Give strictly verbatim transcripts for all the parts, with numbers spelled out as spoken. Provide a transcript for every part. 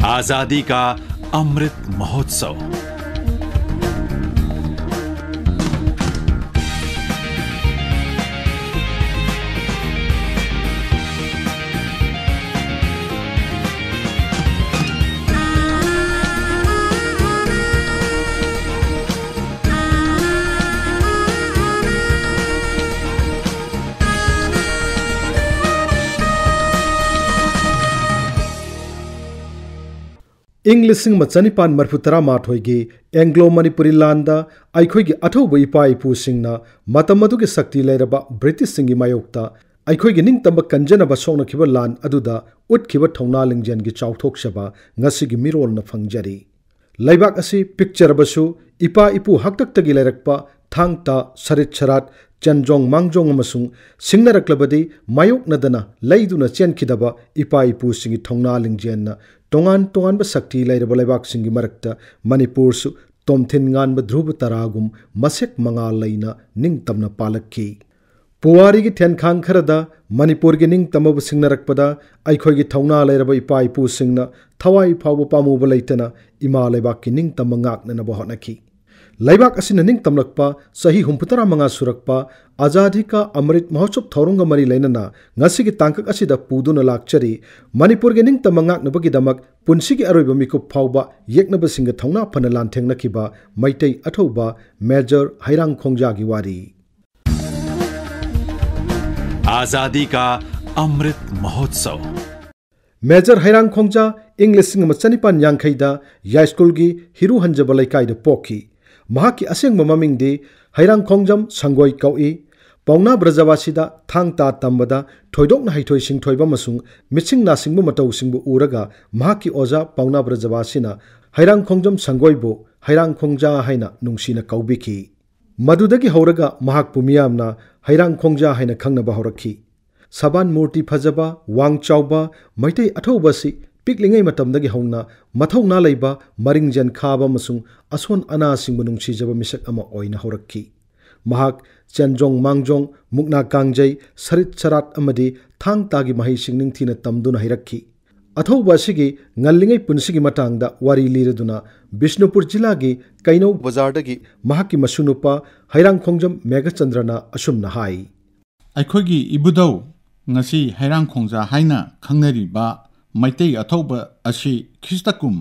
आजादी का अमृत महोत्सव। ꯏꯪ ꯂꯤꯁꯤꯡ ꯑꯃ ꯆꯅꯤꯄꯥꯟ ꯃꯔꯤꯐꯨ ꯇꯔꯥꯃꯥꯊꯣꯏꯒꯤ ꯑꯦꯡꯒ꯭ꯂꯣ ꯃꯅꯤꯄꯨꯔꯤ ꯂꯥꯟꯗ ꯑꯩꯈꯣꯏꯒꯤ ꯑꯊꯧꯕ ꯏꯄꯥ ꯏꯄꯨꯁꯤꯡꯅ ꯃꯇꯝ ꯑꯗꯨꯒꯤ ꯁꯛꯇꯤ ꯂꯩꯔꯕ ꯕ꯭ꯔꯤꯇꯤꯁꯁꯤꯡꯒꯤ ꯃꯥꯌꯣꯛꯇ ꯑꯩꯈꯣꯏꯒꯤ ꯅꯤꯡꯇꯝꯕ ꯀꯟꯖꯅꯕ ꯁꯣꯛꯅꯈꯤꯕ ꯂꯥꯟ ꯑꯗꯨꯗ ꯎꯠꯈꯤꯕ ꯊꯧꯅꯥ ꯂꯤꯡꯖꯦꯜꯒꯤ ꯆꯥꯎꯊꯣꯛꯆꯕ ꯉꯁꯤꯒꯤ ꯃꯤꯔꯣꯜꯅ ꯐꯪꯖꯔꯤ꯫ ꯂꯩꯕꯥꯛ ꯑꯁꯤ ꯄꯤꯛꯆꯔꯕꯁꯨ ꯏꯄꯥ ꯏꯄꯨ ꯍꯥꯛꯇꯛꯇꯒꯤ ꯂꯩꯔꯛꯄ ꯊꯥꯡ ꯇꯥ, ꯁꯔꯤꯠ ꯁꯔꯥꯠ, ꯆꯦꯟꯖꯣꯡ ꯃꯥꯡꯖꯣꯡ ꯑꯃꯁꯨꯡ ꯁꯤꯡꯅꯔꯛꯂꯕꯗꯤ ꯃꯥꯌꯣꯛꯅꯗꯅ ꯂꯩꯗꯨꯅ ꯆꯦꯟꯈꯤꯗꯕ ꯏꯄꯥ ꯏꯄꯨꯁꯤꯡꯒꯤ ꯊꯧꯅꯥ ꯂꯤꯡꯖꯦꯜꯅ ꯇꯣꯉꯥꯟ ꯇꯣꯉꯥꯟꯕ ꯁꯛꯇꯤ ꯂꯩꯔꯕ ꯂꯩꯕꯥꯛꯁꯤꯡꯒꯤ ꯃꯔꯛꯇ ꯃꯅꯤꯄꯨꯔꯁꯨ ꯇꯣꯝꯊꯤꯟ ꯉꯥꯟꯕ ꯙ꯭ꯔꯨꯕ ꯇꯔꯥꯒꯨꯝ ꯃꯁꯦꯛ ꯃꯉꯥꯜ ꯂꯩꯅ ꯅꯤꯡꯇꯝꯅ ꯄꯥꯜꯂꯛꯈꯤ꯫ ꯄꯨꯋꯥꯔꯤꯒꯤ ꯊꯦꯟꯈꯥꯡ ꯈꯔꯗ ꯃꯅꯤꯄꯨꯔꯒꯤ ꯅꯤꯡꯇꯝꯕꯕꯨ ꯁꯤꯡꯅꯔꯛꯄꯗ ꯑꯩꯈꯣꯏꯒꯤ ꯊꯧꯅꯥ ꯂꯩꯔꯕ ꯏꯄꯥ ꯏꯄꯨꯁꯤꯡꯅ ꯊꯋꯥꯏ ꯐꯥꯎꯕ ꯄꯥꯝꯃꯨꯕ ꯂꯩꯇꯅ ꯏꯃꯥ ꯂꯩꯕꯥꯛꯀꯤ ꯅꯤꯡꯇꯝꯕ ꯉꯥꯛꯅꯅꯕ ꯍꯣꯠꯅꯈꯤ꯫ ꯂꯩꯕꯥꯛ ꯑꯁꯤꯅ ꯅꯤꯡꯇꯝꯂꯛꯄ ꯆꯍꯤ ꯍꯨꯝꯐꯨꯇꯔꯥ ꯃꯉꯥ ꯁꯨꯔꯛꯄ ꯑꯖꯥꯗꯤ ꯀꯥ ꯑꯃ꯭ꯔꯤꯠ ꯃꯍꯣꯠꯁꯕ ꯊꯧꯔꯝꯒ ꯃꯔꯤ ꯂꯩꯅꯅ ꯉꯁꯤꯒꯤ ꯇꯥꯡꯀꯛ ꯑꯁꯤꯗ ꯄꯨꯗꯨꯅ ꯂꯥꯛꯆꯔꯤ꯫ ꯃꯅꯤꯄꯨꯔꯒꯤ ꯅꯤꯡꯇꯝꯕ ꯉꯥꯛꯅꯕꯒꯤꯗꯃꯛ ꯄꯨꯟꯁꯤꯒꯤ ꯑꯔꯣꯏꯕ ꯃꯤꯀꯨꯞ ꯐꯥꯎꯕ ꯌꯦꯛꯅꯕꯁꯤꯡꯒ ꯊꯧꯅꯥ ꯐꯅ ꯂꯥꯟꯊꯦꯡꯅꯈꯤꯕ ꯃꯩꯇꯩ ꯑꯊꯧꯕ ꯃꯦꯖꯔ ꯍꯩꯔꯥꯡ ꯈꯣꯡꯖꯥꯒꯤ ꯋꯥꯔꯤ꯫ आजादी का अमृत महोत्सव। ꯃꯦꯖꯔ ꯍꯩꯔꯥꯡ ꯈꯣꯡꯖꯥ ꯏꯪ ꯂꯤꯁꯤꯡ ꯑꯃ ꯆꯅꯤꯄꯥꯟ ꯌꯥꯡꯈꯩꯗ ꯌꯥꯏꯁ꯭ꯀꯨꯜꯒꯤ ꯍꯤꯔꯨ ꯍꯟꯖꯕ ꯂꯩꯀꯥꯏꯗ ꯄꯣꯛꯈꯤ꯫ ꯃꯍꯥꯛꯀꯤ ꯑꯁꯦꯡꯕ ꯃꯃꯤꯡꯗꯤ ꯍꯩꯔꯥꯡ ꯈꯣꯡꯖꯝ ꯁꯪꯒꯣꯏ ꯀꯧꯏ꯫ ꯄꯥꯎꯅꯥ ꯕ꯭ꯔꯖꯕꯥꯁꯤꯗ ꯊꯥꯡ ꯇꯥ ꯇꯝꯕꯗ ꯊꯣꯏꯗꯣꯛꯅ ꯍꯩꯊꯣꯏ ꯁꯤꯡꯊꯣꯏꯕ ꯑꯃꯁꯨꯡ ꯃꯤꯠꯁꯤꯡ ꯅꯥꯁꯤꯡꯕ ꯃꯇꯧꯁꯤꯡꯕꯨ ꯎꯔꯒ ꯃꯍꯥꯛꯀꯤ ꯑꯣꯖꯥ ꯄꯥꯎꯅꯥ ꯕ꯭ꯔꯖꯕꯥꯁꯤꯅ ꯍꯩꯔꯥꯡ ꯈꯣꯡꯖꯝ ꯁꯪꯒꯣꯏꯕꯨ ꯍꯩꯔꯥꯡ ꯈꯣꯡꯖꯥ ꯍꯥꯏꯅ ꯅꯨꯡꯁꯤꯅ ꯀꯧꯕꯤꯈꯤ꯫ ꯃꯗꯨꯗꯒꯤ ꯍꯧꯔꯒ ꯃꯍꯥꯛꯄꯨ ꯃꯤꯌꯥꯝꯅ ꯍꯩꯔꯥꯡ ꯈꯣꯡꯖꯥ ꯍꯥꯏꯅ ꯈꯪꯅꯕ ꯍꯧꯔꯛꯈꯤ꯫ ꯁꯕꯥꯟ ꯃꯨꯔꯇꯤ ꯐꯖꯕ, ꯋꯥꯡ ꯆꯥꯎꯕ ꯃꯩꯇꯩ ꯑꯊꯧꯕ ꯑꯁꯤ ꯄꯤꯛꯂꯤꯉꯩ ꯃꯇꯝꯗꯒꯤ ꯍꯧꯅ ꯃꯊꯧꯅꯥ ꯂꯩꯕ, ꯃꯔꯤꯡꯖꯦꯜ ꯈꯥꯕ ꯑꯃꯁꯨꯡ ꯑꯁꯣꯟ ꯑꯅꯥꯁꯤꯡꯕꯨ ꯅꯨꯡꯁꯤꯖꯕ ꯃꯤꯁꯛ ꯑꯃ ꯑꯣꯏꯅ ꯍꯧꯔꯛꯈꯤ꯫ ꯃꯍꯥꯛ ꯆꯦꯟꯖꯣꯡ ꯃꯥꯡꯖꯣꯡ, ꯃꯨꯛꯅꯥ ꯀꯥꯡꯖꯩ, ꯁꯔꯤꯠ ꯁꯔꯥꯠ ꯑꯃꯗꯤ ꯊꯥꯡ ꯇꯥꯒꯤ ꯃꯍꯩꯁꯤꯡ ꯅꯤꯡꯊꯤꯅ ꯇꯝꯗꯨꯅ ꯍꯩꯔꯛꯈꯤ꯫ ꯑꯊꯧꯕ ꯑꯁꯤꯒꯤ ꯉꯜꯂꯤꯉꯩ ꯄꯨꯟꯁꯤꯒꯤ ꯃꯇꯥꯡꯗ ꯋꯥꯔꯤ ꯂꯤꯔꯗꯨꯅ ꯕꯤꯁꯅꯨꯄꯨꯔ ꯖꯤꯂꯥꯒꯤ ꯀꯩꯅꯧ ꯕꯖꯥꯔꯗꯒꯤ ꯃꯍꯥꯛꯀꯤ ꯃꯁꯨꯅꯨꯄꯥ ꯍꯩꯔꯥꯡꯈꯣꯡꯖꯝ ꯃꯦꯘꯆꯟꯗ꯭ꯔꯅ ꯑꯁꯨꯝꯅ ꯍꯥꯏ꯫ ꯑꯩꯈꯣꯏꯒꯤ ꯏꯕꯨꯙꯧ, ꯉꯁꯤ ꯍꯩꯔꯥꯡꯈꯣꯡꯖꯥ ꯍꯥꯏꯅ ꯈꯪꯅꯔꯤꯕ ꯃꯩꯇꯩ ꯑꯊꯧꯕ ꯑꯁꯤ ꯈ꯭ꯔꯤꯁꯇ ꯀꯨꯝ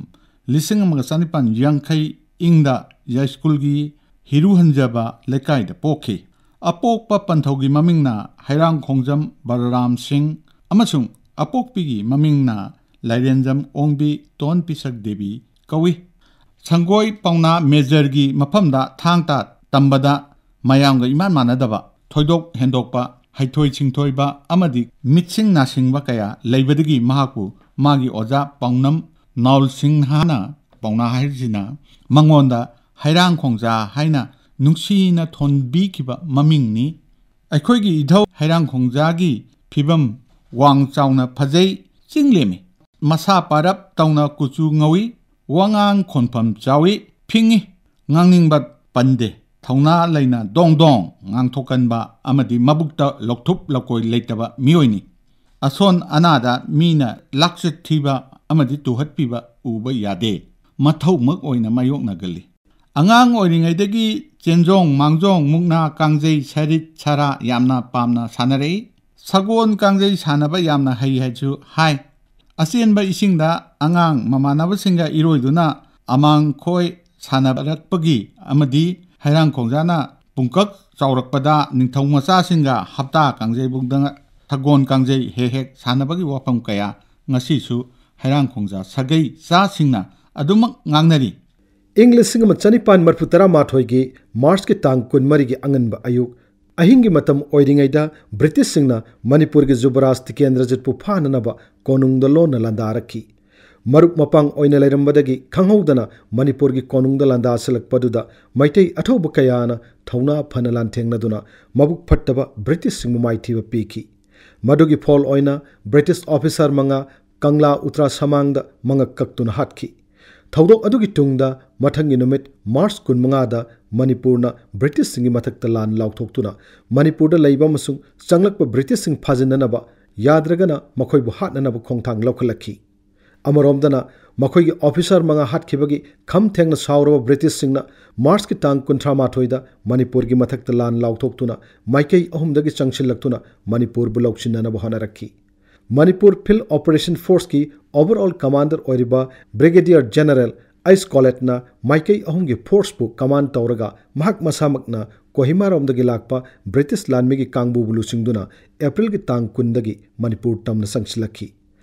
ꯂꯤꯁꯤꯡ ꯑꯃꯒ ꯆꯅꯤꯄꯥꯟ ꯌꯥꯡꯈꯩ ꯏꯪꯗ ꯌꯥꯏꯁ꯭ꯀꯨꯜꯒꯤ ꯍꯤꯔꯨ ꯍꯟꯖꯕ ꯂꯩꯀꯥꯏꯗ ꯄꯣꯛꯈꯤ꯫ ꯑꯄꯣꯛꯄ ꯄꯟꯊꯧꯒꯤ ꯃꯃꯤꯡꯅ ꯍꯩꯔꯥꯡꯈꯣꯡꯖꯝ ꯕꯂꯔꯥꯝ ꯁꯤꯡ ꯑꯃꯁꯨꯡ ꯑꯄꯣꯛꯄꯤꯒꯤ ꯃꯃꯤꯡꯅ ꯂꯥꯏꯔꯦꯟꯖꯝ ꯑꯣꯡꯕꯤ ꯇꯣꯟ ꯄꯤꯁꯛ ꯗꯦꯕꯤ ꯀꯧꯏ꯫ ꯁꯪꯒꯣꯏ ꯄꯥꯎꯅꯥ ꯃꯦꯖꯔꯒꯤ ꯃꯐꯝꯗ ꯊꯥꯡ ꯇꯥ ꯇꯝꯕꯗ ꯃꯌꯥꯝꯒ ꯏꯃꯥꯟ ꯃꯥꯟꯅꯗꯕ, ꯊꯣꯏꯗꯣꯛ ꯍꯦꯟꯗꯣꯛꯄ, ꯍꯩꯊꯣꯏ ꯁꯤꯡꯊꯣꯏꯕ ꯑꯃꯗꯤ ꯃꯤꯠꯁꯤꯡ ꯅꯥꯁꯤꯡꯕ ꯀꯌꯥ ꯂꯩꯕꯗꯒꯤ ꯃꯍꯥꯛꯄꯨ ꯃꯥꯒꯤ ꯑꯣꯖꯥ ꯄꯥꯎꯅꯝ ꯅꯥꯎꯜ ꯁꯤꯡꯍꯅ, ꯄꯥꯎꯅꯥ ꯍꯥꯏꯔꯤꯁꯤꯅ, ꯃꯉꯣꯟꯗ ꯍꯩꯔꯥꯡꯈꯣꯡꯖꯥ ꯍꯥꯏꯅ ꯅꯨꯡꯁꯤꯅ ꯊꯣꯟꯕꯤꯈꯤꯕ ꯃꯃꯤꯡꯅꯤ꯫ ꯑꯩꯈꯣꯏꯒꯤ ꯏꯙꯧ ꯍꯩꯔꯥꯡꯈꯣꯡꯖꯥꯒꯤ ꯐꯤꯕꯝ ꯋꯥꯡ ꯆꯥꯎꯅ ꯐꯖꯩ, ꯆꯤꯡ ꯂꯦꯝꯃꯤ꯫ ꯃꯁꯥ ꯄꯥꯔꯞ ꯇꯧꯅ ꯀꯨꯆꯨ ꯉꯧꯏ, ꯋꯥꯉꯥꯡ ꯈꯣꯟꯐꯝ ꯆꯥꯎꯏ, ꯐꯤꯡꯏ, ꯉꯥꯡꯅꯤꯡꯕ ꯄꯟꯗꯦ꯫ ꯊꯧꯅꯥ ꯂꯩꯅ ꯗꯣꯡ ꯗꯣꯡ ꯉꯥꯡꯊꯣꯛꯀꯟꯕ ꯑꯃꯗꯤ ꯃꯕꯨꯛꯇ ꯂꯧꯊꯨꯞ ꯂꯧꯀꯣꯏ ꯂꯩꯇꯕ ꯃꯤꯑꯣꯏꯅꯤ꯫ ꯑꯁꯣꯟ ꯑꯅꯥꯗ ꯃꯤꯅ ꯂꯥꯛꯆꯠ ꯊꯤꯕ ꯑꯃꯗꯤ ꯇꯨꯍꯠꯄꯤꯕ ꯎꯕ ꯌꯥꯗꯦ꯫ ꯃꯊꯧꯃꯛ ꯑꯣꯏꯅ ꯃꯥꯌꯣꯛꯅꯒꯜꯂꯤ꯫ ꯑꯉꯥꯡ ꯑꯣꯏꯔꯤꯉꯩꯗꯒꯤ ꯆꯦꯟꯖꯣꯡ, ꯃꯥꯡꯖꯣꯡ, ꯃꯨꯛꯅꯥ, ꯀꯥꯡꯖꯩ, ꯁꯔꯤꯠ, ꯁꯔꯥ ꯌꯥꯝꯅ ꯄꯥꯝꯅ ꯁꯥꯟꯅꯔꯛꯏ꯫ ꯁꯒꯣꯜ ꯀꯥꯡꯖꯩ ꯁꯥꯟꯅꯕ ꯌꯥꯝꯅ ꯍꯩ ꯍꯥꯏꯁꯨ ꯍꯥꯏ꯫ ꯑꯆꯦꯟꯕ ꯏꯁꯤꯡꯗ ꯑꯉꯥꯡ ꯃꯃꯥꯟꯅꯕꯁꯤꯡꯒ ꯏꯔꯣꯏꯗꯨꯅ ꯑꯃꯥꯡꯈꯣꯏ ꯁꯥꯟꯅꯔꯛꯄꯒꯤ ꯑꯃꯗꯤ ꯍꯩꯔꯥꯡꯈꯣꯡꯖꯥꯅ ꯄꯨꯡꯀꯛ ꯆꯥꯎꯔꯛꯄꯗ ꯅꯤꯡꯊꯧ ꯃꯆꯥꯁꯤꯡꯒ ꯍꯞꯇꯥ ꯀꯥꯡꯖꯩꯕꯨꯡꯗ ꯁꯒꯣꯜ ꯀꯥꯡꯖꯩ ꯍꯦꯛ ꯍꯦꯛ ꯁꯥꯟꯅꯕꯒꯤ ꯋꯥꯐꯝ ꯀꯌꯥ ꯉꯁꯤꯁꯨ ꯍꯩꯔꯥꯡꯈꯣꯡꯖꯥ ꯁꯥꯒꯩ ꯆꯥꯁꯤꯡꯅ ꯑꯗꯨꯃꯛ ꯉꯥꯡꯅꯔꯤ꯫ ꯏꯪ ꯂꯤꯁꯤꯡ ꯑꯃ ꯆꯅꯤꯄꯥꯟ ꯃꯔꯤꯐꯨ ꯇꯔꯥꯃꯥꯊꯣꯏꯒꯤ ꯃꯥꯔꯆꯀꯤ ꯇꯥꯡ ꯀꯨꯟꯃꯔꯤꯒꯤ ꯑꯉꯟꯕ ꯑꯌꯨꯛ, ꯑꯍꯤꯡꯒꯤ ꯃꯇꯝ ꯑꯣꯏꯔꯤꯉꯩꯗ ꯕ꯭ꯔꯤꯇꯤꯁꯁꯤꯡꯅ ꯃꯅꯤꯄꯨꯔꯒꯤ ꯖꯨꯕꯔꯥꯖ ꯇꯤꯀꯦꯟꯗ꯭ꯔꯖꯤꯠꯄꯨ ꯐꯥꯅꯅꯕ ꯀꯣꯅꯨꯡꯗ ꯂꯣꯟꯅ ꯂꯥꯟꯗꯥꯔꯛꯈꯤ꯫ ꯃꯔꯨꯞ ꯃꯄꯥꯡ ꯑꯣꯏꯅ ꯂꯩꯔꯝꯕꯗꯒꯤ ꯈꯪꯍꯧꯗꯅ ꯃꯅꯤꯄꯨꯔꯒꯤ ꯀꯣꯅꯨꯡꯗ ꯂꯥꯟꯗꯥꯁꯤꯜꯂꯛꯄꯗꯨꯗ ꯃꯩꯇꯩ ꯑꯊꯧꯕ ꯀꯌꯥꯅ ꯊꯧꯅꯥ ꯐꯅ ꯂꯥꯟꯊꯦꯡꯅꯗꯨꯅ ꯃꯕꯨꯛ ꯐꯠꯇꯕ ꯕ꯭ꯔꯤꯇꯤꯁꯁꯤꯡꯕꯨ ꯃꯥꯏꯊꯤꯕ ꯄꯤꯈꯤ꯫ ꯃꯗꯨꯒꯤ ꯐꯣꯜ ꯑꯣꯏꯅ ꯕ꯭ꯔꯤꯇꯤꯁ ꯑꯣꯐꯤꯁꯥꯔ ꯃꯉꯥ ꯀꯪꯂꯥ ꯎꯇ꯭ꯔꯥ ꯁꯃꯥꯡꯗ ꯃꯉꯛ ꯀꯛꯇꯨꯅ ꯍꯥꯠꯈꯤ꯫ ꯊꯧꯗꯣꯛ ꯑꯗꯨꯒꯤ ꯇꯨꯡꯗ ꯃꯊꯪꯒꯤ ꯅꯨꯃꯤꯠ ꯃꯥꯔꯆ ꯀꯨꯟꯃꯉꯥꯗ ꯃꯅꯤꯄꯨꯔꯅ ꯕ꯭ꯔꯤꯇꯤꯁꯁꯤꯡꯒꯤ ꯃꯊꯛꯇ ꯂꯥꯟ ꯂꯥꯎꯊꯣꯛꯇꯨꯅ ꯃꯅꯤꯄꯨꯔꯗ ꯂꯩꯕ ꯑꯃꯁꯨꯡ ꯆꯪꯂꯛꯄ ꯕ꯭ꯔꯤꯇꯤꯁꯁꯤꯡ ꯐꯥꯖꯤꯟꯅꯅꯕ, ꯌꯥꯗ꯭ꯔꯒꯅ ꯃꯈꯣꯏꯕꯨ ꯍꯥꯠꯅꯅꯕ ꯈꯣꯡꯊꯥꯡ ꯂꯧꯈꯠꯂꯛꯈꯤ꯫ ꯑꯃꯔꯣꯝꯗꯅ, ꯃꯈꯣꯏꯒꯤ ꯑꯣꯐꯤꯁꯥꯔ ꯃꯉꯥ ꯍꯥꯠꯈꯤꯕꯒꯤ ꯈꯝ ꯊꯦꯡꯅ ꯁꯥꯎꯔꯕ ꯕ꯭ꯔꯤꯇꯤꯁꯁꯤꯡꯅ ꯃꯥꯔꯆꯀꯤ ꯇꯥꯡ ꯀꯨꯟꯊ꯭ꯔꯥ ꯃꯥꯊꯣꯏꯗ ꯃꯅꯤꯄꯨꯔꯒꯤ ꯃꯊꯛꯇ ꯂꯥꯟ ꯂꯥꯎꯊꯣꯛꯇꯨꯅ ꯃꯥꯏꯀꯩ ꯑꯍꯨꯝꯗꯒꯤ ꯆꯪꯁꯤꯜꯂꯛꯇꯨꯅ ꯃꯅꯤꯄꯨꯔꯕꯨ ꯂꯧꯁꯤꯟꯅꯅꯕ ꯍꯣꯠꯅꯔꯛꯈꯤ꯫ ꯃꯅꯤꯄꯨꯔ ꯐꯤꯜꯗ ꯑꯣꯄꯔꯦꯁꯟ ꯐꯣꯔꯁꯀꯤ ꯑꯣꯚꯔꯑꯣꯜ ꯀꯃꯥꯟꯗꯔ ꯑꯣꯏꯔꯤꯕ ꯕ꯭ꯔꯤꯒꯦꯗꯤꯌꯔ ꯖꯦꯅꯔꯦꯜ ꯑꯩꯆ ꯀꯣꯂꯦꯠꯅ ꯃꯥꯏꯀꯩ ꯑꯍꯨꯝꯒꯤ ꯐꯣꯔꯁꯄꯨ ꯀꯃꯥꯟ ꯇꯧꯔꯒ ꯃꯍꯥꯛ ꯃꯁꯥꯃꯛꯅ ꯀꯣꯍꯤꯃꯥꯔꯣꯝꯗꯒꯤ ꯂꯥꯛꯄ ꯕ꯭ꯔꯤꯇꯤꯁ ꯂꯥꯟꯃꯤꯒꯤ ꯀꯥꯡꯕꯨꯕꯨ ꯂꯨꯆꯤꯡꯗꯨꯅ ꯑꯦꯄ꯭ꯔꯤꯜꯒꯤ ꯇꯥꯡ ꯀꯨꯟꯗꯒꯤ ꯃꯅꯤꯄꯨꯔ ꯇꯝꯅ ꯆꯪꯁꯤꯜꯂꯛꯈꯤ꯫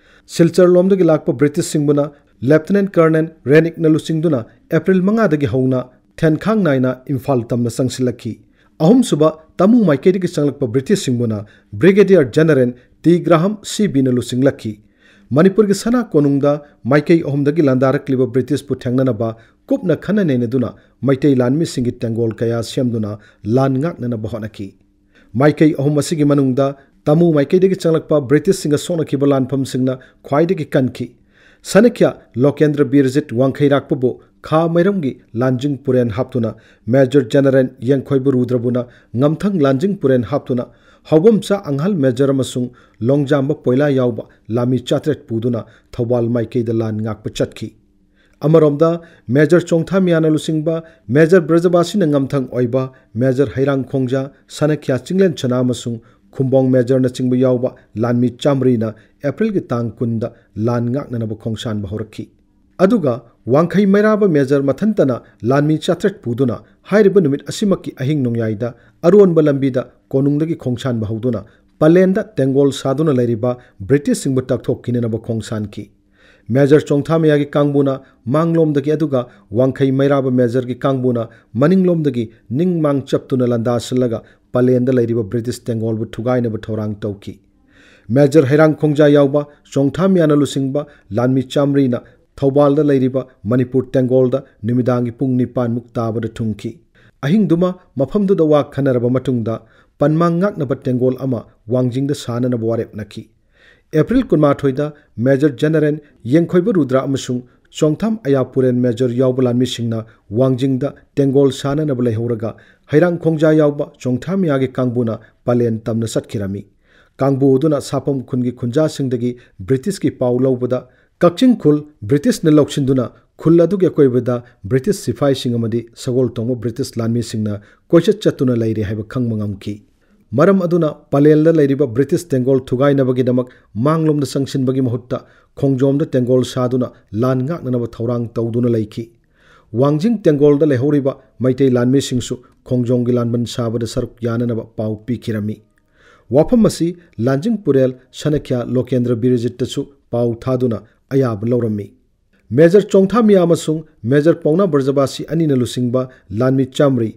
ꯁꯤꯜꯆꯔꯂꯣꯝꯗꯒꯤ ꯂꯥꯛꯄ ꯕ꯭ꯔꯤꯇꯤꯁꯁꯤꯡꯕꯨꯅ ꯂꯦꯐꯇꯤꯅꯦꯟ ꯀꯔꯅꯦꯜ ꯔꯦꯅꯤꯛꯅ ꯂꯨꯆꯤꯡꯗꯨꯅ ꯑꯦꯄ꯭ꯔꯤꯜ ꯃꯉꯥꯗꯒꯤ ꯍꯧꯅ ꯊꯦꯟꯈꯥꯡ ꯅꯥꯏꯅ ꯏꯝꯐꯥꯜ ꯇꯝꯅ ꯆꯪꯁꯤꯜꯂꯛꯈꯤ꯫ ꯑꯍꯨꯝꯁꯨꯕ ꯇꯥꯃꯨ ꯃꯥꯏꯀꯩꯗꯒꯤ ꯆꯪꯂꯛꯄ ꯕ꯭ꯔꯤꯇꯤꯁꯁꯤꯡꯕꯨꯅ ꯕ꯭ꯔꯤꯒꯦꯗꯤꯌꯔ ꯖꯦꯅꯔꯦꯜ ꯇꯤ ꯒ꯭ꯔꯥꯍꯝ ꯁꯤ ꯕꯤꯅ ꯂꯨꯆꯤꯡꯂꯛꯈꯤ꯫ ꯃꯅꯤꯄꯨꯔꯒꯤ ꯁꯅꯥ ꯀꯣꯅꯨꯡꯗ ꯃꯥꯏꯀꯩ ꯑꯍꯨꯝꯗꯒꯤ ꯂꯥꯟꯗꯥꯔꯛꯂꯤꯕ ꯕ꯭ꯔꯤꯇꯤꯁꯄꯨ ꯊꯦꯡꯅꯅꯕ ꯀꯨꯞꯅ ꯈꯟꯅ ꯅꯩꯅꯗꯨꯅ ꯃꯩꯇꯩ ꯂꯥꯟꯃꯤꯁꯤꯡꯒꯤ ꯇꯦꯡꯒꯣꯜ ꯀꯌꯥ ꯁꯦꯝꯗꯨꯅ ꯂꯥꯟ ꯉꯥꯛꯅꯅꯕ ꯍꯣꯠꯅꯈꯤ꯫ ꯃꯥꯏꯀꯩ ꯑꯍꯨꯝ ꯑꯁꯤꯒꯤ ꯃꯅꯨꯡꯗ ꯇꯥꯃꯨ ꯃꯥꯏꯀꯩꯗꯒꯤ ꯆꯪꯂꯛꯄ ꯕ꯭ꯔꯤꯇꯤꯁꯁꯤꯡꯒ ꯁꯣꯛꯅꯈꯤꯕ ꯂꯥꯟꯐꯝꯁꯤꯡꯅ ꯈ꯭ꯋꯥꯏꯗꯒꯤ ꯀꯟꯈꯤ꯫ ꯁꯅꯈ꯭ꯌꯥ ꯂꯣꯀꯦꯟꯗ꯭ꯔ ꯕꯤꯔꯖꯤꯠ ꯋꯥꯡꯈꯩꯔꯥꯛꯄꯕꯨ ꯈꯥ ꯃꯩꯔꯝꯒꯤ ꯂꯥꯟꯖꯤꯡ ꯄꯨꯔꯦꯟ ꯍꯥꯞꯇꯨꯅ, ꯃꯦꯖꯔ ꯖꯦꯅꯔꯦꯜ ꯌꯦꯡꯈꯣꯏꯕ ꯔꯨꯗ꯭ꯔꯕꯨꯅ ꯉꯝꯊꯪ ꯂꯥꯟꯖꯤꯡ ꯄꯨꯔꯦꯟ ꯍꯥꯞꯇꯨꯅ, ꯍꯥꯎꯕꯝꯆꯥ ꯑꯪꯍꯜ ꯃꯦꯖꯔ ꯑꯃꯁꯨꯡ ꯂꯣꯡꯖꯥꯝꯕ ꯄꯣꯏꯂꯥ ꯌꯥꯎꯕ ꯂꯥꯟꯃꯤ ꯆꯥꯇ꯭ꯔꯦꯠ ꯄꯨꯗꯨꯅ ꯊꯧꯕꯥꯜ ꯃꯥꯏꯀꯩꯗ ꯂꯥꯟ ꯉꯥꯛꯄ ꯆꯠꯈꯤ꯫ ꯑꯃꯔꯣꯝꯗ, ꯃꯦꯖꯔ ꯆꯣꯡꯊꯥꯃꯤꯌꯥꯅ ꯂꯨꯆꯤꯡꯕ ꯃꯦꯖꯔ ꯕ꯭ꯔꯖꯕꯥꯁꯤꯅ ꯉꯝꯊꯪ ꯑꯣꯏꯕ ꯃꯦꯖꯔ ꯍꯩꯔꯥꯡ ꯈꯣꯡꯖꯥ, ꯁꯅꯈ꯭ꯌꯥ ꯆꯤꯡꯂꯦꯟ ꯁꯅꯥ ꯑꯃꯁꯨꯡ ꯈꯨꯝꯕꯣꯡ ꯃꯦꯖꯔꯅꯆꯤꯡꯕ ꯌꯥꯎꯕ ꯂꯥꯟꯃꯤ ꯆꯥꯃꯔꯤꯅ ꯑꯦꯄ꯭ꯔꯤꯜꯒꯤ ꯇꯥꯡ ꯀꯨꯟꯗ ꯂꯥꯟ ꯉꯥꯛꯅꯅꯕ ꯈꯣꯡꯁꯥꯟꯕ ꯍꯧꯔꯛꯈꯤ꯫ ꯑꯗꯨꯒ ꯋꯥꯡꯈꯩ ꯃꯩꯔꯥꯕ ꯃꯦꯖꯔ ꯃꯊꯟꯇꯅ ꯂꯥꯟꯃꯤ ꯆꯥꯇ꯭ꯔꯦꯠ ꯄꯨꯗꯨꯅ ꯍꯥꯏꯔꯤꯕ ꯅꯨꯃꯤꯠ ꯑꯁꯤꯃꯛꯀꯤ ꯑꯍꯤꯡ ꯅꯣꯡꯌꯥꯏꯗ ꯑꯔꯣꯟꯕ ꯂꯝꯕꯤꯗ ꯀꯣꯅꯨꯡꯗꯒꯤ ꯈꯣꯡꯁꯥꯟꯕ ꯍꯧꯗꯨꯅ ꯄꯂꯦꯟꯗ ꯇꯦꯡꯒꯣꯜ ꯁꯥꯗꯨꯅ ꯂꯩꯔꯤꯕ ꯕ꯭ꯔꯤꯇꯤꯁꯁꯤꯡꯕꯨ ꯇꯛꯊꯣꯛꯈꯤꯅꯅꯕ ꯈꯣꯡꯁꯥꯟꯈꯤ꯫ ꯃꯦꯖꯔ ꯆꯣꯡꯊꯥꯃꯌꯥꯒꯤ ꯀꯥꯡꯕꯨꯅ ꯃꯥꯡꯂꯣꯝꯗꯒꯤ, ꯑꯗꯨꯒ ꯋꯥꯡꯈꯩ ꯃꯩꯔꯥꯕ ꯃꯦꯖꯔꯒꯤ ꯀꯥꯡꯕꯨꯅ ꯃꯅꯤꯡꯂꯣꯝꯗꯒꯤ ꯅꯤꯡ ꯃꯥꯡ ꯆꯞꯇꯨꯅ ꯂꯥꯟꯗꯥꯁꯤꯜꯂꯒ ꯄꯂꯦꯟꯗ ꯂꯩꯔꯤꯕ ꯕ꯭ꯔꯤꯇꯤꯁ ꯇꯦꯡꯒꯣꯜꯕꯨ ꯊꯨꯒꯥꯏꯅꯕ ꯊꯧꯔꯥꯡ ꯇꯧꯈꯤ꯫ ꯃꯦꯖꯔ ꯍꯩꯔꯥꯡ ꯈꯣꯡꯖꯥ ꯌꯥꯎꯕ ꯆꯣꯡꯊꯥꯃꯤꯌꯥꯅ ꯂꯨꯆꯤꯡꯕ ꯂꯥꯟꯃꯤ ꯆꯥꯃꯔꯤꯅ ꯊꯧꯕꯥꯜꯗ ꯂꯩꯔꯤꯕ ꯃꯅꯤꯄꯨꯔ ꯇꯦꯡꯒꯣꯜꯗ ꯅꯨꯃꯤꯗꯥꯡꯒꯤ ꯄꯨꯡ ꯅꯤꯄꯥꯟ ꯃꯨꯛ ꯇꯥꯕꯗ ꯊꯨꯡꯈꯤ꯫ ꯑꯍꯤꯡꯗꯨꯃ ꯃꯐꯝꯗꯨꯗ ꯋꯥ ꯈꯟꯅꯔꯕ ꯃꯇꯨꯡꯗ ꯄꯟꯃꯥꯡ ꯉꯥꯛꯅꯕ ꯇꯦꯡꯒꯣꯜ ꯑꯃ ꯋꯥꯡꯖꯤꯡꯗ ꯁꯥꯅꯅꯕ ꯋꯥꯔꯦꯞꯅꯈꯤ꯫ ꯑꯦꯄ꯭ꯔꯤꯜ ꯀꯨꯟꯃꯥꯊꯣꯏꯗ ꯃꯦꯖꯔ ꯖꯦꯅꯔꯦꯜ ꯌꯦꯡꯈꯣꯏꯕ ꯔꯨꯗ꯭ꯔ ꯑꯃꯁꯨꯡ ꯆꯣꯡꯊꯥꯝ ꯑꯌꯥꯄꯨꯔꯦꯟ ꯃꯦꯖꯔ ꯌꯥꯎꯕ ꯂꯥꯟꯃꯤꯁꯤꯡꯅ ꯋꯥꯡꯖꯤꯡꯗ ꯇꯦꯡꯒꯣꯜ ꯁꯥꯅꯅꯕ ꯂꯩꯍꯧꯔꯒ, ꯍꯩꯔꯥꯡ ꯈꯣꯡꯖꯥ ꯌꯥꯎꯕ ꯆꯣꯡꯊꯥꯃꯤꯌꯥꯒꯤ ꯀꯥꯡꯕꯨꯅ ꯄꯂꯦꯟ ꯇꯝꯅ ꯆꯠꯈꯤꯔꯝꯃꯤ꯫ ꯀꯥꯡꯕꯨ ꯑꯗꯨꯅ ꯁꯥꯐꯝ ꯈꯨꯟꯒꯤ ꯈꯨꯟꯖꯥꯁꯤꯡꯗꯒꯤ ꯕ꯭ꯔꯤꯇꯤꯁꯀꯤ ꯄꯥꯎ ꯂꯧꯕꯗ ꯀꯛꯆꯤꯡ ꯈꯨꯜ ꯕ꯭ꯔꯤꯇꯤꯁꯅ ꯂꯧꯁꯤꯟꯗꯨꯅ ꯈꯨꯜ ꯑꯗꯨꯒꯤ ꯑꯀꯣꯏꯕꯗ ꯕ꯭ꯔꯤꯇꯤꯁ ꯁꯤꯐꯥꯏꯁꯤꯡ ꯑꯃꯗꯤ ꯁꯒꯣꯜ ꯇꯣꯡꯕ ꯕ꯭ꯔꯤꯇꯤꯁ ꯂꯥꯟꯃꯤꯁꯤꯡꯅ ꯀꯣꯏꯆꯠ ꯆꯠꯇꯨꯅ ꯂꯩꯔꯦ ꯍꯥꯏꯕ ꯈꯪꯕ ꯉꯝꯈꯤ꯫ ꯃꯔꯝ ꯑꯗꯨꯅ ꯄꯂꯦꯜꯗ ꯂꯩꯔꯤꯕ ꯕ꯭ꯔꯤꯇꯤꯁ ꯇꯦꯡꯒꯣꯜ ꯊꯨꯒꯥꯏꯅꯕꯒꯤꯗꯃꯛ ꯃꯥꯡꯂꯣꯝꯗ ꯆꯪꯁꯤꯟꯕꯒꯤ ꯃꯍꯨꯠꯇ ꯈꯣꯡꯖꯣꯝꯗ ꯇꯦꯡꯒꯣꯜ ꯁꯥꯗꯨꯅ ꯂꯥꯟ ꯉꯥꯛꯅꯅꯕ ꯊꯧꯔꯥꯡ ꯇꯧꯗꯨꯅ ꯂꯩꯈꯤ꯫ ꯋꯥꯡꯖꯤꯡ ꯇꯦꯡꯒꯣꯜꯗ ꯂꯩꯍꯧꯔꯤꯕ ꯃꯩꯇꯩ ꯂꯥꯟꯃꯤꯁꯤꯡꯁꯨ ꯈꯣꯡꯖꯣꯝꯒꯤ ꯂꯥꯟꯕꯟ ꯁꯥꯕꯗ ꯁꯔꯨꯛ ꯌꯥꯅꯅꯕ ꯄꯥꯎ ꯄꯤꯈꯤꯔꯝꯃꯤ꯫ ꯋꯥꯐꯝ ꯑꯁꯤ ꯂꯥꯟꯖꯤꯡ ꯄꯨꯔꯦꯜ ꯁꯅꯈ꯭ꯌꯥ ꯂꯣꯀꯦꯟꯗ꯭ꯔ ꯕꯤꯔꯖꯤꯠꯇꯁꯨ ꯄꯥꯎ ꯊꯥꯗꯨꯅ ꯑꯌꯥꯕ ꯂꯧꯔꯝꯃꯤ꯫ ꯃꯦꯖꯔ ꯆꯣꯡꯊꯥꯃꯤꯌꯥ ꯑꯃꯁꯨꯡ ꯃꯦꯖꯔ ꯄꯥꯎꯅꯥ ꯕ꯭ꯔꯖꯕꯥꯁꯤ ꯑꯅꯤꯅ ꯂꯨꯆꯤꯡꯕ ꯂꯥꯟꯃꯤ ꯆꯥꯝꯃꯔꯤ,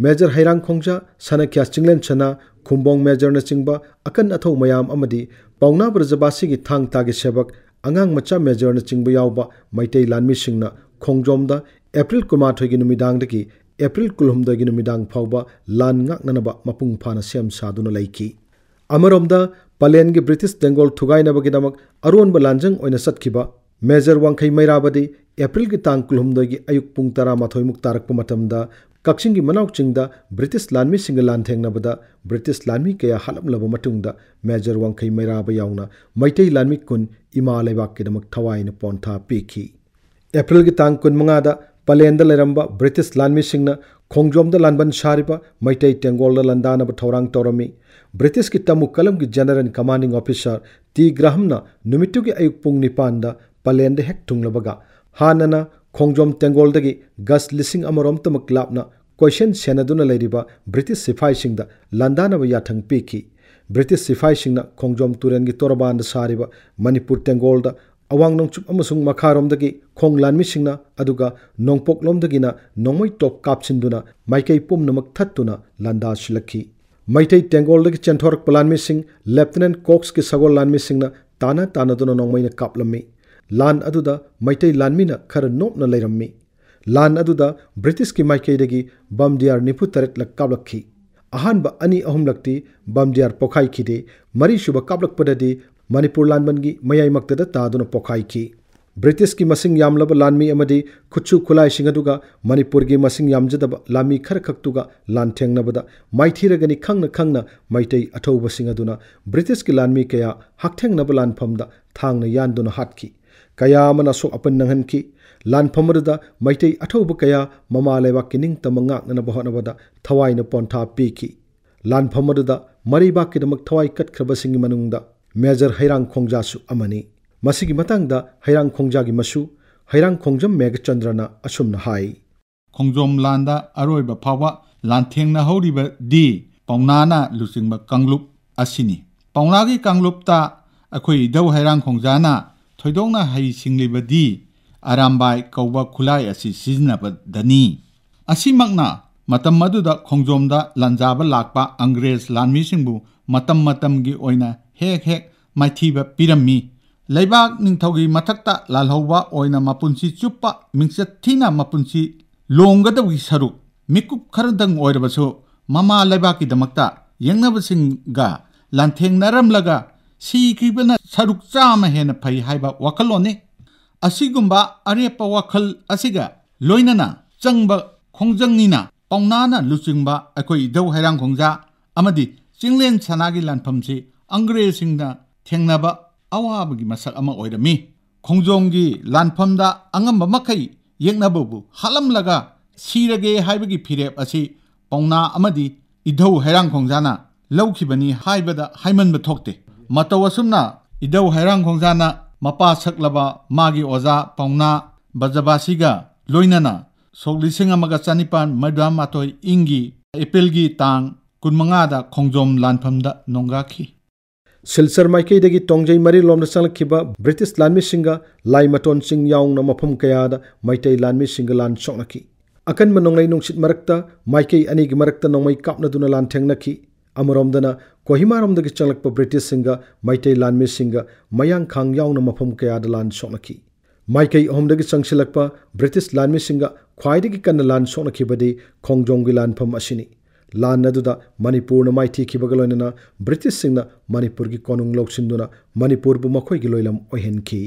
ꯃꯦꯖꯔ ꯍꯩꯔꯥꯡ ꯈꯣꯡꯖꯥ, ꯁꯅꯈ꯭ꯌꯥ ꯆꯤꯡꯂꯦꯟ ꯁꯅꯥ, ꯈꯨꯝꯕꯣꯡ ꯃꯦꯖꯔꯅꯆꯤꯡꯕ ꯑꯀꯟ ꯑꯊꯧ ꯃꯌꯥꯝ ꯑꯃꯗꯤ ꯄꯥꯎꯅꯥ ꯕ꯭ꯔꯖꯕꯥꯁꯤꯒꯤ ꯊꯥꯡ ꯇꯥꯒꯤ ꯁꯦꯕꯛ, ꯑꯉꯥꯡ ꯃꯆꯥ ꯃꯦꯖꯔꯅꯆꯤꯡꯕ ꯌꯥꯎꯕ ꯃꯩꯇꯩ ꯂꯥꯟꯃꯤꯁꯤꯡꯅ ꯈꯣꯡꯖꯣꯝꯗ ꯑꯦꯄ꯭ꯔꯤꯜ ꯀꯨꯟꯃꯥꯊꯣꯏꯒꯤ ꯅꯨꯃꯤꯗꯥꯡꯗꯒꯤ ꯑꯦꯄ꯭ꯔꯤꯜ ꯀꯨꯟꯍꯨꯝꯗꯣꯏꯒꯤ ꯅꯨꯃꯤꯗꯥꯡ ꯐꯥꯎꯕ ꯂꯥꯟ ꯉꯥꯛꯅꯅꯕ ꯃꯄꯨꯡ ꯐꯥꯅ ꯁꯦꯝ ꯁꯥꯗꯨꯅ ꯂꯩꯈꯤ꯫ ꯑꯃꯔꯣꯝꯗ ꯄꯂꯦꯟꯒꯤ ꯕ꯭ꯔꯤꯇꯤꯁ ꯇꯦꯡꯒꯣꯜ ꯊꯨꯒꯥꯏꯅꯕꯒꯤꯗꯃꯛ ꯑꯔꯣꯟꯕ ꯂꯥꯟꯖꯪ ꯑꯣꯏꯅ ꯆꯠꯈꯤꯕ ꯃꯦꯖꯔ ꯋꯥꯡꯈꯩ ꯃꯩꯔꯥꯕꯗꯤ ꯑꯦꯄ꯭ꯔꯤꯜꯒꯤ ꯇꯥꯡ ꯀꯨꯟꯍꯨꯝꯗꯣꯏꯒꯤ ꯑꯌꯨꯛ ꯄꯨꯡ ꯇꯔꯥꯃꯥꯊꯣꯏꯃꯨꯛ ꯇꯥꯔꯛꯄ ꯃꯇꯝꯗ ꯀꯛꯆꯤꯡꯒꯤ ꯃꯅꯥꯎ ꯆꯤꯡꯗ ꯕ꯭ꯔꯤꯇꯤꯁ ꯂꯥꯟꯃꯤꯁꯤꯡꯒ ꯂꯥꯟꯊꯦꯡꯅꯕꯗ ꯕ꯭ꯔꯤꯇꯤꯁ ꯂꯥꯟꯃꯤ ꯀꯌꯥ ꯍꯥꯠꯂꯝꯂꯕ ꯃꯇꯨꯡꯗ ꯃꯦꯖꯔ ꯋꯥꯡꯈꯩ ꯃꯩꯔꯥꯕ ꯌꯥꯎꯅ ꯃꯩꯇꯩ ꯂꯥꯟꯃꯤ ꯀꯨꯟ ꯏꯃꯥ ꯂꯩꯕꯥꯛꯀꯤꯗꯃꯛ ꯊꯋꯥꯏꯅ ꯄꯣꯟꯊꯥ ꯄꯤꯈꯤ꯫ ꯑꯦꯄ꯭ꯔꯤꯜꯒꯤ ꯇꯥꯡ ꯀꯨꯟꯃꯉꯥꯗ ꯄꯂꯦꯟꯗ ꯂꯩꯔꯝꯕ ꯕ꯭ꯔꯤꯇꯤꯁ ꯂꯥꯟꯃꯤꯁꯤꯡꯅ ꯈꯣꯡꯖꯣꯝꯗ ꯂꯥꯟꯕꯟ ꯁꯥꯔꯤꯕ ꯃꯩꯇꯩ ꯇꯦꯡꯒꯣꯜꯗ ꯂꯥꯟꯗꯥꯅꯕ ꯊꯧꯔꯥꯡ ꯇꯧꯔꯝꯃꯤ꯫ ꯕ꯭ꯔꯤꯇꯤꯁꯀꯤ ꯇꯃꯨ ꯀꯂꯝꯒꯤ ꯖꯦꯅꯔꯦꯜ ꯀꯃꯥꯟꯗꯤꯡ ꯑꯣꯐꯤꯁꯥꯔ ꯇꯤ ꯒ꯭ꯔꯥꯍꯝꯅ ꯅꯨꯃꯤꯠꯇꯨꯒꯤ ꯑꯌꯨꯛ ꯄꯨꯡ ꯅꯤꯄꯥꯟꯗ ꯄꯂꯦꯟꯗ ꯍꯦꯛ ꯊꯨꯡꯂꯕꯒ ꯍꯥꯟꯅꯅ ꯈꯣꯡꯖꯣꯝ ꯇꯦꯡꯒꯣꯜꯗꯒꯤ ꯒꯖ ꯂꯤꯁꯤꯡ ꯑꯃꯔꯣꯝꯇꯃꯛ ꯂꯥꯞꯅ ꯀꯣꯏꯁꯦꯟ ꯁꯦꯟꯅꯗꯨꯅ ꯂꯩꯔꯤꯕ ꯕ꯭ꯔꯤꯇꯤꯁ ꯁꯤꯐꯥꯏꯁꯤꯡꯗ ꯂꯥꯟꯗꯥꯅꯕ ꯌꯥꯊꯪ ꯄꯤꯈꯤ꯫ ꯕ꯭ꯔꯤꯇꯤꯁ ꯁꯤꯐꯥꯏꯁꯤꯡꯅ ꯈꯣꯡꯖꯣꯝ ꯇꯨꯔꯦꯜꯒꯤ ꯇꯣꯔꯕꯥꯟꯗ ꯁꯥꯔꯤꯕ ꯃꯅꯤꯄꯨꯔ ꯇꯦꯡꯒꯣꯜꯗ ꯑꯋꯥꯡ ꯅꯣꯡꯆꯨꯞ ꯑꯃꯁꯨꯡ ꯃꯈꯥꯔꯣꯝꯗꯒꯤ ꯈꯣꯡ ꯂꯥꯟꯃꯤꯁꯤꯡꯅ, ꯑꯗꯨꯒ ꯅꯣꯡꯄꯣꯛꯂꯣꯝꯗꯒꯤꯅ ꯅꯣꯡꯃꯩ ꯇꯣꯞ ꯀꯥꯞꯁꯤꯟꯗꯨꯅ ꯃꯥꯏꯀꯩ ꯄꯨꯝꯅꯃꯛ ꯊꯠꯇꯨꯅ ꯂꯥꯟꯗꯥꯁꯤꯜꯂꯛꯈꯤ꯫ ꯃꯩꯇꯩ ꯇꯦꯡꯒꯣꯜꯗꯒꯤ ꯆꯦꯟꯊꯣꯔꯛꯄ ꯂꯥꯟꯃꯤꯁꯤꯡ ꯂꯦꯐꯇꯤꯅꯦꯟꯠ ꯀꯣꯛꯁꯀꯤ ꯁꯒꯣꯜ ꯂꯥꯟꯃꯤꯁꯤꯡꯅ ꯇꯥꯟꯅ ꯇꯥꯟꯅꯗꯨꯅ ꯅꯣꯡꯃꯩꯅ ꯀꯥꯞꯂꯝꯃꯤ꯫ ꯂꯥꯟ ꯑꯗꯨꯗ ꯃꯩꯇꯩ ꯂꯥꯟꯃꯤꯅ ꯈꯔ ꯅꯣꯞꯅ ꯂꯩꯔꯝꯃꯤ꯫ ꯂꯥꯟ ꯑꯗꯨꯗ ꯕ꯭ꯔꯤꯇꯤꯁꯀꯤ ꯃꯥꯏꯀꯩꯗꯒꯤ ꯕꯝꯗꯤꯌꯥꯔ ꯅꯤꯐꯨ ꯇꯔꯦꯠꯂꯛ ꯀꯥꯞꯂꯛꯈꯤ꯫ ꯑꯍꯥꯟꯕ ꯑꯅꯤ ꯑꯍꯨꯝꯂꯛꯇꯤ ꯕꯝꯗꯤꯌꯥꯔ ꯄꯣꯈꯥꯏꯈꯤꯗꯦ꯫ ꯃꯔꯤꯁꯨꯕ ꯀꯥꯞꯂꯛꯄꯗꯗꯤ ꯃꯅꯤꯄꯨꯔ ꯂꯥꯟꯕꯟꯒꯤ ꯃꯌꯥꯏꯃꯛꯇꯗ ꯇꯥꯗꯨꯅ ꯄꯣꯈꯥꯏꯈꯤ꯫ ꯕ꯭ꯔꯤꯇꯤꯁꯀꯤ ꯃꯁꯤꯡ ꯌꯥꯝꯂꯕ ꯂꯥꯟꯃꯤ ꯑꯃꯗꯤ ꯈꯨꯠꯁꯨ ꯈꯨꯠꯂꯥꯏꯁꯤꯡ ꯑꯗꯨꯒ ꯃꯅꯤꯄꯨꯔꯒꯤ ꯃꯁꯤꯡ ꯌꯥꯝꯖꯗꯕ ꯂꯥꯟꯃꯤ ꯈꯔꯈꯛꯇꯨꯒ ꯂꯥꯟꯊꯦꯡꯅꯕꯗ ꯃꯥꯏꯊꯤꯔꯒꯅꯤ ꯈꯪꯅ ꯈꯪꯅ ꯃꯩꯇꯩ ꯑꯊꯧꯕꯁꯤꯡ ꯑꯗꯨꯅ ꯕ꯭ꯔꯤꯇꯤꯁꯀꯤ ꯂꯥꯟꯃꯤ ꯀꯌꯥ ꯍꯛꯊꯦꯡꯅꯕ ꯂꯥꯟꯐꯝꯗ ꯊꯥꯡꯅ ꯌꯥꯟꯗꯨꯅ ꯍꯥꯠꯈꯤ꯫ ꯀꯌꯥ ꯑꯃꯅ ꯑꯁꯣꯛ ꯑꯄꯟ ꯅꯪꯍꯟꯈꯤ꯫ ꯂꯥꯟꯐꯝ ꯑꯗꯨꯗ ꯃꯩꯇꯩ ꯑꯊꯧꯕ ꯀꯌꯥ ꯃꯃꯥ ꯂꯩꯕꯥꯛꯀꯤ ꯅꯤꯡꯇꯝꯕ ꯉꯥꯛꯅꯅꯕ ꯍꯣꯠꯅꯕꯗ ꯊꯋꯥꯏꯅ ꯄꯣꯟꯊꯥ ꯄꯤꯈꯤ꯫ ꯂꯥꯟꯐꯝ ꯑꯗꯨꯗ ꯃꯔꯩꯕꯥꯛꯀꯤꯗꯃꯛ ꯊꯋꯥꯏ ꯀꯠꯈ꯭ꯔꯕꯁꯤꯡꯒꯤ ꯃꯅꯨꯡꯗ ꯃꯦꯖꯔ ꯍꯩꯔꯥꯡ ꯈꯣꯡꯖꯥꯁꯨ ꯑꯃꯅꯤ꯫ ꯃꯁꯤꯒꯤ ꯃꯇꯥꯡꯗ ꯍꯩꯔꯥꯡ ꯈꯣꯡꯖꯥꯒꯤ ꯃꯁꯨ ꯍꯩꯔꯥꯡ ꯈꯣꯡꯖꯝ ꯃꯦꯘꯆꯟꯗ꯭ꯔꯅ ꯑꯁꯨꯝꯅ ꯍꯥꯏ꯫ ꯈꯣꯡꯖꯣꯝ ꯂꯥꯟꯗ ꯑꯔꯣꯏꯕ ꯐꯥꯎꯕ ꯂꯥꯟꯊꯦꯡꯅꯍꯧꯔꯤꯕꯗꯤ ꯄꯥꯎꯅꯥꯅ ꯂꯨꯆꯤꯡꯕ ꯀꯥꯡꯂꯨꯞ ꯑꯁꯤꯅꯤ꯫ ꯄꯥꯎꯅꯥꯒꯤ ꯀꯥꯡꯂꯨꯞꯇ ꯑꯩꯈꯣꯏ ꯏꯙꯧ ꯍꯩꯔꯥꯡ ꯈꯣꯡꯖꯥꯅ ꯊꯣꯏꯗꯣꯛꯅ ꯍꯩ ꯁꯤꯡꯂꯤꯕꯗꯤ ꯑꯔꯥꯝꯕꯥꯏ ꯀꯧꯕ ꯈꯨꯠꯂꯥꯏ ꯑꯁꯤ ꯁꯤꯖꯤꯟꯅꯕꯗꯅꯤ꯫ ꯑꯁꯤꯃꯛꯅ ꯃꯇꯝ ꯑꯗꯨꯗ ꯈꯣꯡꯖꯣꯝꯗ ꯂꯥꯟꯖꯥꯕ ꯂꯥꯛꯄ ꯑꯪꯒ꯭ꯔꯦꯖ ꯂꯥꯟꯃꯤꯁꯤꯡꯕꯨ ꯃꯇꯝ ꯃꯇꯝꯒꯤ ꯑꯣꯏꯅ ꯍꯦꯛ ꯍꯦꯛ ꯃꯥꯏꯊꯤꯕ ꯄꯤꯔꯝꯃꯤ꯫ ꯂꯩꯕꯥꯛ ꯅꯤꯡꯊꯧꯒꯤ ꯃꯊꯛꯇ ꯂꯥꯜꯍꯧꯕ ꯑꯣꯏꯅ ꯃꯄꯨꯟꯁꯤ ꯆꯨꯞꯄ ꯃꯤꯡꯆꯠ ꯊꯤꯅ ꯃꯄꯨꯟꯁꯤ ꯂꯣꯡꯒꯗꯕꯒꯤ ꯁꯔꯨꯛ ꯃꯤꯀꯨꯞ ꯈꯔꯗꯪ ꯑꯣꯏꯔꯕꯁꯨ ꯃꯃꯥ ꯂꯩꯕꯥꯛꯀꯤꯗꯃꯛꯇ ꯌꯦꯛꯅꯕꯁꯤꯡꯒ ꯂꯥꯟꯊꯦꯡꯅꯔꯝꯂꯒ ꯁꯤꯈꯤꯕꯅ ꯁꯔꯨꯛ ꯆꯥꯝꯃ ꯍꯦꯟꯅ ꯐꯩ ꯍꯥꯏꯕ ꯋꯥꯈꯜꯂꯣꯟꯅꯤ꯫ ꯑꯁꯤꯒꯨꯝꯕ ꯑꯔꯦꯞꯄ ꯋꯥꯈꯜ ꯑꯁꯤꯒ ꯂꯣꯏꯅꯅ ꯆꯪꯕ ꯈꯣꯡꯖꯪꯅꯤꯅ ꯄꯥꯎꯅꯥꯅ ꯂꯨꯆꯤꯡꯕ ꯑꯩꯈꯣꯏ ꯏꯙꯧ ꯍꯩꯔꯥꯡ ꯈꯣꯡꯖꯥ ꯑꯃꯗꯤ ꯆꯤꯡꯂꯦꯟ ꯁꯅꯥꯒꯤ ꯂꯥꯟꯐꯝꯁꯤ ꯑꯪꯒ꯭ꯔꯦꯖꯁꯤꯡꯅ ꯊꯦꯡꯅꯕ ꯑꯋꯥꯕꯒꯤ ꯃꯁꯛ ꯑꯃ ꯑꯣꯏꯔꯝꯃꯤ꯫ ꯈꯣꯡꯖꯣꯝꯒꯤ ꯂꯥꯟꯐꯝꯗ ꯑꯉꯝꯕ ꯃꯈꯩ ꯌꯦꯛꯅꯕꯕꯨ ꯍꯥꯠꯂꯝꯂꯒ ꯁꯤꯔꯒꯦ ꯍꯥꯏꯕꯒꯤ ꯐꯤꯔꯦꯞ ꯑꯁꯤ ꯄꯥꯎꯅꯥ ꯑꯃꯗꯤ ꯏꯙꯧ ꯍꯩꯔꯥꯡ ꯈꯣꯡꯖꯥꯅ ꯂꯧꯈꯤꯕꯅꯤ ꯍꯥꯏꯕꯗ ꯍꯥꯏꯃꯟꯕ ꯊꯣꯛꯇꯦ꯫ ꯃꯇꯧ ꯑꯁꯨꯝꯅ ꯏꯙꯧ ꯍꯩꯔꯥꯡ ꯈꯣꯡꯖꯥꯅ ꯃꯄꯥ ꯁꯛꯂꯕ ꯃꯥꯒꯤ ꯑꯣꯖꯥ ꯄꯥꯎꯅꯥ ꯕꯖꯕꯥꯁꯤꯒ ꯂꯣꯏꯅꯅ ꯁꯣꯛ ꯂꯤꯁꯤꯡ ꯑꯃꯒ ꯆꯅꯤꯄꯥꯟ ꯃꯧꯗ꯭ꯔꯥ ꯃꯥꯊꯣꯏ ꯏꯪꯒꯤ ꯑꯦꯄ꯭ꯔꯤꯜꯒꯤ ꯇꯥꯡ ꯀꯨꯟꯃꯉꯥꯗ ꯈꯣꯡꯖꯣꯝ ꯂꯥꯟꯐꯝꯗ ꯅꯣꯡꯒꯥꯈꯤ꯫ ꯁꯤꯜꯆꯔ ꯃꯥꯏꯀꯩꯗꯒꯤ ꯇꯣꯡꯖꯩ ꯃꯔꯤꯂꯣꯝꯗ ꯆꯪꯂꯛꯈꯤꯕ ꯕ꯭ꯔꯤꯇꯤꯁ ꯂꯥꯟꯃꯤꯁꯤꯡꯒ ꯂꯥꯏ ꯃꯇꯣꯟꯁꯤꯡ ꯌꯥꯎꯅ ꯃꯐꯝ ꯀꯌꯥꯗ ꯃꯩꯇꯩ ꯂꯥꯟꯃꯤꯁꯤꯡꯒ ꯂꯥꯟ ꯁꯣꯛꯅꯈꯤ꯫ ꯑꯀꯟꯕ ꯅꯣꯡꯂꯩ ꯅꯨꯡꯁꯤꯠ ꯃꯔꯛꯇ ꯃꯥꯏꯀꯩ ꯑꯅꯤꯒꯤ ꯃꯔꯛꯇ ꯅꯣꯡꯃꯩ ꯀꯥꯞꯅꯗꯨꯅ ꯂꯥꯟꯊꯦꯡꯅꯈꯤ꯫ ꯑꯃꯔꯣꯝꯗꯅ ꯀꯣꯍꯤꯃꯥꯔꯣꯝꯗꯒꯤ ꯆꯪꯂꯛꯄ ꯕ꯭ꯔꯤꯇꯤꯁꯁꯤꯡꯒ ꯃꯩꯇꯩ ꯂꯥꯟꯃꯤꯁꯤꯡꯒ ꯃꯌꯥꯡꯈꯥꯡ ꯌꯥꯎꯅ ꯃꯐꯝ ꯀꯌꯥꯗ ꯂꯥꯟ ꯁꯣꯛꯅꯈꯤ꯫ ꯃꯥꯏꯀꯩ ꯑꯍꯨꯝꯗꯒꯤ ꯆꯪꯁꯤꯜꯂꯛꯄ ꯕ꯭ꯔꯤꯇꯤꯁ ꯂꯥꯟꯃꯤꯁꯤꯡꯒ ꯈ꯭ꯋꯥꯏꯗꯒꯤ ꯀꯟꯅ ꯂꯥꯟ ꯁꯣꯛꯅꯈꯤꯕꯗꯤ ꯈꯣꯡꯖꯣꯝꯒꯤ ꯂꯥꯟꯐꯝ ꯑꯁꯤꯅꯤ꯫ ꯂꯥꯟ ꯑꯗꯨꯗ ꯃꯅꯤꯄꯨꯔꯅ ꯃꯥꯏꯊꯤꯈꯤꯕꯒ ꯂꯣꯏꯅꯅ ꯕ꯭ꯔꯤꯇꯤꯁꯁꯤꯡꯅ ꯃꯅꯤꯄꯨꯔꯒꯤ ꯀꯣꯅꯨꯡ ꯂꯧꯁꯤꯟꯗꯨꯅ ꯃꯅꯤꯄꯨꯔꯕꯨ ꯃꯈꯣꯏꯒꯤ ꯂꯣꯏꯂꯝ ꯑꯣꯏꯍꯟꯈꯤ꯫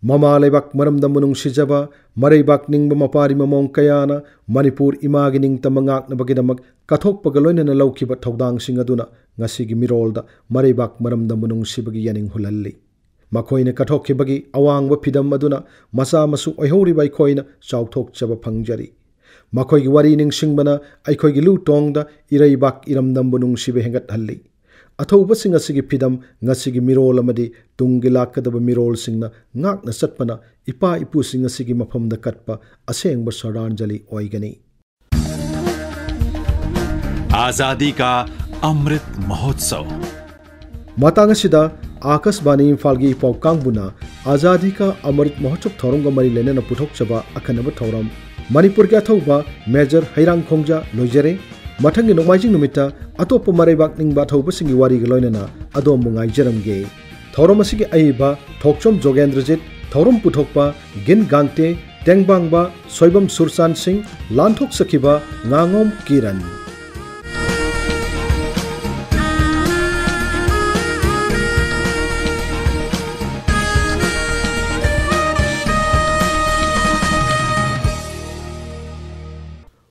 ꯃꯃꯥ ꯂꯩꯕꯥꯛ ꯃꯔꯝꯗꯝꯕꯨ ꯅꯨꯡꯁꯤꯖꯕ ꯃꯔꯩꯕꯥꯛ ꯅꯤꯡꯕ ꯃꯄꯥꯔꯤ ꯃꯃꯣꯡ ꯀꯌꯥꯅ ꯃꯅꯤꯄꯨꯔ ꯏꯃꯥꯒꯤ ꯅꯤꯡꯇꯝꯕ ꯉꯥꯛꯅꯕꯒꯤꯗꯃꯛ ꯀꯠꯊꯣꯛꯄꯒ ꯂꯣꯏꯅꯅ ꯂꯧꯈꯤꯕ ꯊꯧꯗꯥꯡꯁꯤꯡ ꯑꯗꯨꯅ ꯉꯁꯤꯒꯤ ꯃꯤꯔꯣꯜꯗ ꯃꯔꯩꯕꯥꯛ ꯃꯔꯝꯗꯝꯕꯨ ꯅꯨꯡꯁꯤꯕꯒꯤ ꯌꯥꯅꯤꯡ ꯍꯨꯜꯍꯜꯂꯤ꯫ ꯃꯈꯣꯏꯅ ꯀꯠꯊꯣꯛꯈꯤꯕꯒꯤ ꯑꯋꯥꯡꯕ ꯐꯤꯗꯝ ꯑꯗꯨꯅ ꯃꯆꯥ ꯃꯁꯨ ꯑꯣꯏꯍꯧꯔꯤꯕ ꯑꯩꯈꯣꯏꯅ ꯆꯥꯎꯊꯣꯛꯆꯕ ꯐꯪꯖꯔꯤ꯫ ꯃꯈꯣꯏꯒꯤ ꯋꯥꯔꯤ ꯅꯤꯡꯁꯤꯡꯕꯅ ꯑꯩꯈꯣꯏꯒꯤ ꯂꯨ ꯇꯣꯡꯗ ꯏꯔꯩꯕꯥꯛ ꯏꯔꯝꯗꯝꯕꯨ ꯅꯨꯡꯁꯤꯕ ꯍꯦꯟꯒꯠꯍꯜꯂꯤ꯫ ꯑꯊꯧꯕꯁꯤꯡ ꯑꯁꯤꯒꯤ ꯐꯤꯗꯝ ꯉꯁꯤꯒꯤ ꯃꯤꯔꯣꯜ ꯑꯃꯗꯤ ꯇꯨꯡꯒꯤ ꯂꯥꯛꯀꯗꯕ ꯃꯤꯔꯣꯜꯁꯤꯡꯅ ꯉꯥꯛꯅ ꯆꯠꯄꯅ ꯏꯄꯥ ꯏꯄꯨꯁꯤꯡ ꯑꯁꯤꯒꯤ ꯃꯐꯝꯗ ꯀꯠꯄ ꯑꯁꯦꯡꯕ ꯁ꯭ꯔꯗꯥꯟꯖꯂꯤ ꯑꯣꯏꯒꯅꯤ꯫ आजादी का अमृत महोत्सव। ꯃꯇꯥꯡ ꯑꯁꯤꯗ ꯑꯥꯀꯥꯁꯕꯥꯅꯤ ꯏꯝꯐꯥꯜꯒꯤ ꯄꯥꯎ ꯀꯥꯡꯕꯨꯅ ꯑꯖꯥꯗꯤ ꯀꯥ ꯑꯃꯔꯤꯠ ꯃꯍꯣꯠꯁꯕ ꯊꯧꯔꯝꯒ ꯃꯔꯤ ꯂꯩꯅꯅ ꯄꯨꯊꯣꯛꯆꯕ ꯑꯈꯟꯅꯕ ꯊꯧꯔꯝ, ꯃꯅꯤꯄꯨꯔꯒꯤ ꯑꯊꯧꯕ ꯃꯦꯖꯔ ꯍꯩꯔꯥꯡ ꯈꯣꯡꯖꯥ ꯂꯣꯏꯖꯔꯦ꯫ ꯃꯊꯪꯒꯤ ꯅꯣꯡꯃꯥꯏꯖꯤꯡ ꯅꯨꯃꯤꯠꯇ ꯑꯇꯣꯞꯄ ꯃꯔꯩꯕꯥꯛ ꯅꯤꯡꯕ ꯑꯊꯧꯕꯁꯤꯡꯒꯤ ꯋꯥꯔꯤꯒ ꯂꯣꯏꯅꯅ ꯑꯗꯣꯝꯕꯨ ꯉꯥꯏꯖꯔꯝꯒꯦ꯫ ꯊꯧꯔꯝ ꯑꯁꯤꯒꯤ ꯑꯏꯕ ꯊꯣꯛꯆꯣꯝ ꯖꯣꯒꯦꯟꯗ꯭ꯔꯖꯤꯠ, ꯊꯧꯔꯝ ꯄꯨꯊꯣꯛꯄ ꯒꯤꯟ ꯒꯥꯡꯇꯦ, ꯇꯦꯡꯕꯥꯡꯕ ꯁꯣꯏꯕꯝ ꯁꯨꯔꯆꯥꯟ ꯁꯤꯡ, ꯂꯥꯟꯊꯣꯛꯆꯈꯤꯕ ꯉꯥꯉꯣꯝ ꯀꯤꯔꯟ꯫